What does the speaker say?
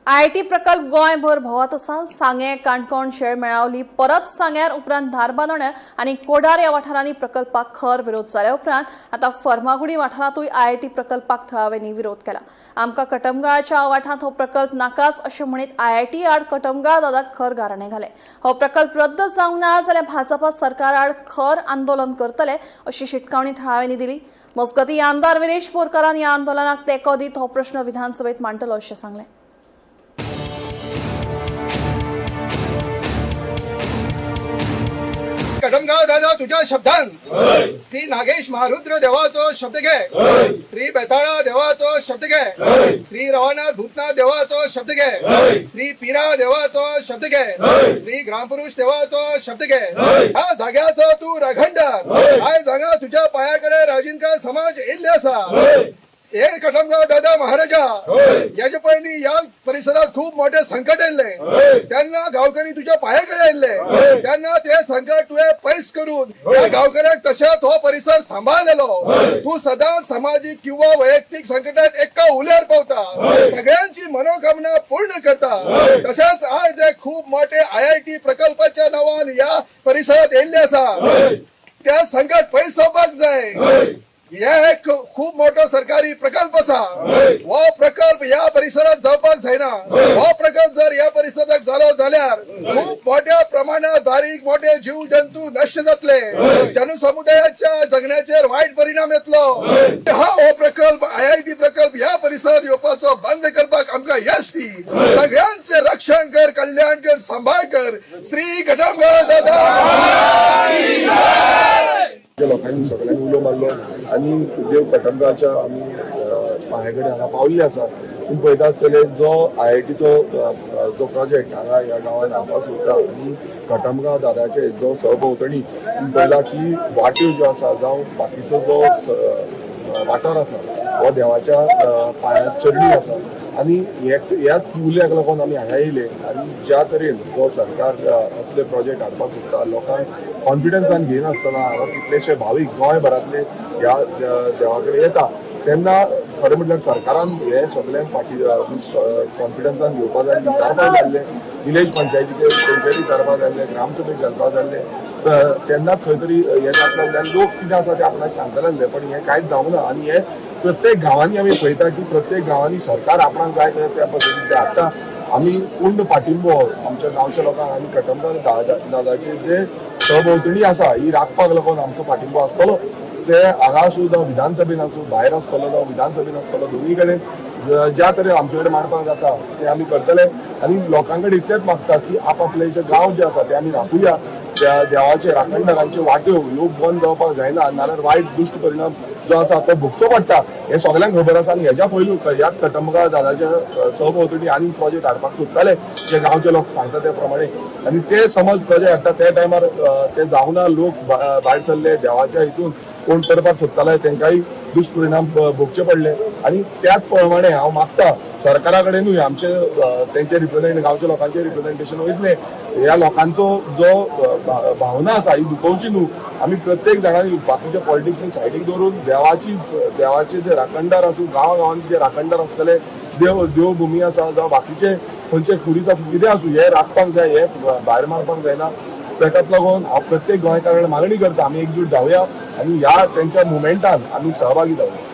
IIT प्रकल्प गोंयभर भोंवत आसा. सांगें, काणकोण, शेळ मेळावली, परत सांग्यार, उपरांत धारबांदोड्यां आनी कोडार ह्या वाठारांनी प्रकल्पाक खर विरोध जाल्या उपरांत आतां फर्मागुडी वाठारांतूय आयआयटी प्रकल्पाक थळाव्यांनी विरोध केला. आमकां कटमगाळच्या आवाठांत हो प्रकल्प नाकाच अशें म्हणीत आयआयटी आड कटमगाळ दादाक खर गाराणें घालें. हो प्रकल्प रद्द जावंक ना जाल्यार भाजपा सरकार आड खर आंदोलन करतले अशी शिटकावणी थळाव्यांनी दिली. मजगतीं, आमदार विरेश बोरकारान ह्या आंदोलनाक तेंको दीत हो प्रश्न विधानसभेत मांडटलो अशें सांगलें. कदमगाव दादा, तुझ्या शब्दान श्री नागेश महारुद्र देवाचो शब्द घे, श्री बेताळा देवाचो शब्द घे, श्री रवानाथ भूतनाथ देवाचो शब्द घे, श्री पिरा देवाचो शब्द घे, श्री ग्रामपुरुष देवाचो शब्द घे. ह्या जाग्याचो तू राखणदार. आयज हांगा तुझ्या पायाकडे राजीनकर समाज येयल्ले आसा. हे कटमगाव दादा महाराजा, याच्या पयलीं ह्या परिसरात खूप मोठे संकट येयल्ले तेन्ना गांवकरी तुझ्या पायाकडे येयल्ले तेन्ना ते संकट तुवें पयस करून त्या गांवकऱ्यांक तशेंच हो परिसर सांबाळलेलो. तू सदांच सामाजीक किंवा वैयक्तीक संकटात एका उल्यार पावता, सगळ्यांची मनोकामना पूर्ण करता. तशेंच आयज एक खूप मोठे आयआयटी प्रकल्पाच्या नावान ह्या परिसरात येयल्ले आसा, त्या संकट पयस जावपाक जाय. हे एक खूप मोठो सरकारी प्रकल्प आसा. हो प्रकल्प ह्या परिसरात जावपाक जायना. हो प्रकल्प जर ह्या परिसरात जालो जाल्यार खूप मोठ्या प्रमाणात बारीक मोठे जीव जंतू नष्ट जातले, जनसमुदायाच्या जगण्याचेर वायट परिणाम येतलो. हा हो प्रकल्प, आयआयटी प्रकल्प ह्या परिसरात येवपाचो बंद करपाक आमकां यश दी. सगळ्यांचे रक्षण कर, कल्याण कर, सांबाळ कर. श्री कटमगाव दादा. त्या लोकांनी सगळ्यांनी उलो मारलो आनी देव कटमगाच्या आमी पांया कडेन हांगा पावल्ले आसा. पूण पळयता आसतले, जो आयआयटीचो जो प्रोजेक्ट हांगा ह्या गांवांत हाडपाक सोदता आनी कटमगांव दादाचे जो सहभोंवतणी तुमी पळयला की वाट्यो ज्यो आसा जावं बाकीचो जो वाठार आसा हो देवाच्या पांया चरणी आसा. आनी हे ह्याच उल्याक लागून आमी हांगा येयले. आनी ज्या तरेन जो सरकार असले प्रोजेक्ट हाडपाक सोदता, लोकांक कॉन्फिडन्सान घेयनासतना हांगा कितलेशे भावीक गोंयभरांतले ह्या देवा कडेन येता तेन्ना खरें म्हटल्यार सरकारान हे सगळ्यांक फाटी कॉन्फिडन्सान घेवपा जाय, विचारपाक जाय आसलें, विलेज पंचायतीचे तेंच्यानी विचारपाक जाय आसलें, ग्रामसभेक घालपाक जाय आसलें. तेन्नाच खंय तरी हें जातलें आसलें आनी लोक कितें आसा ते आपणाक सांगतले आसले. पण हें कांयच जावंक ना. आनी हें प्रत्येक गांवांनी आमी पळयता की प्रत्येक गांवांनी सरकार आपणाक जाय त्या पद्दतीन ते हाडटा. आमी पूर्ण पाठिंबो आमच्या गांवच्या लोकांक आनी कटमगांव दादाचे जे सहभोंवतणी आसा ही राखपाक लागून आमचो पाठिंबो आसतलो. ते हांगा आसूं जावं विधानसभेन आसूं, भायर आसतलो जावं विधानसभेन आसतलो, दोनूय कडेन ज्या तरेन आमचे कडेन मांडपाक जाता ते आमी करतले. आनी लोकां कडेन इतलेंच मागता की आपआपले जे गांव जे आसा ते आमी राखुया. त्या देवाचे राखणदारांच्यो वाट्यो ह्यो बंद जावपाक जायना, नाल्यार वायट दुश्ट परिणाम जो आसा तो भोगचो पडटा हें सगल्यांक खबर आसा. आनी हेज्या पयलू ह्याच कटमगांव दादाच्या सहभोंवतणी आनी प्रोजेक्ट हाडपाक सोदताले जे गांवचे लोक सांगता त्या प्रमाणे. आनी ते समज प्रोजेक्ट हाडटा त्या टायमार ते जावना, लोक भायर सरले, देवाच्या हितून कोण करपाक सोदताले तांकांय दुश्परिणाम भोगचे पडले. आनी त्याच प्रमाणे हांव मागता सरकारा कडेनूय आमचे तेंचे रिप्रेझेंट गांवच्या लोकांचे रिप्रेझेंटेशन वयतले, ह्या लोकांचो जो भावना आसा ही दुखोवची न्हू. आमी प्रत्येक जाणांनी बाकीचे पॉलिटिक्स सायडीक दवरून देवाची देवाचे जे राखणदार आसूं, गांवा गांवांनी जे राखणदार आसतले, देव देवभुमी आसा जावं बाकीचे खंयचे खुरीस आसूं, कितें आसूं, हे राखपाक जाय, हे भायर मारपाक जायना. ताकाच लागून हांव प्रत्येक गोंयकारा कडेन मागणी करता, आमी एकजूट जावया आनी ह्या तेंच्या मुवमेंटान आमी सहभागी जावया.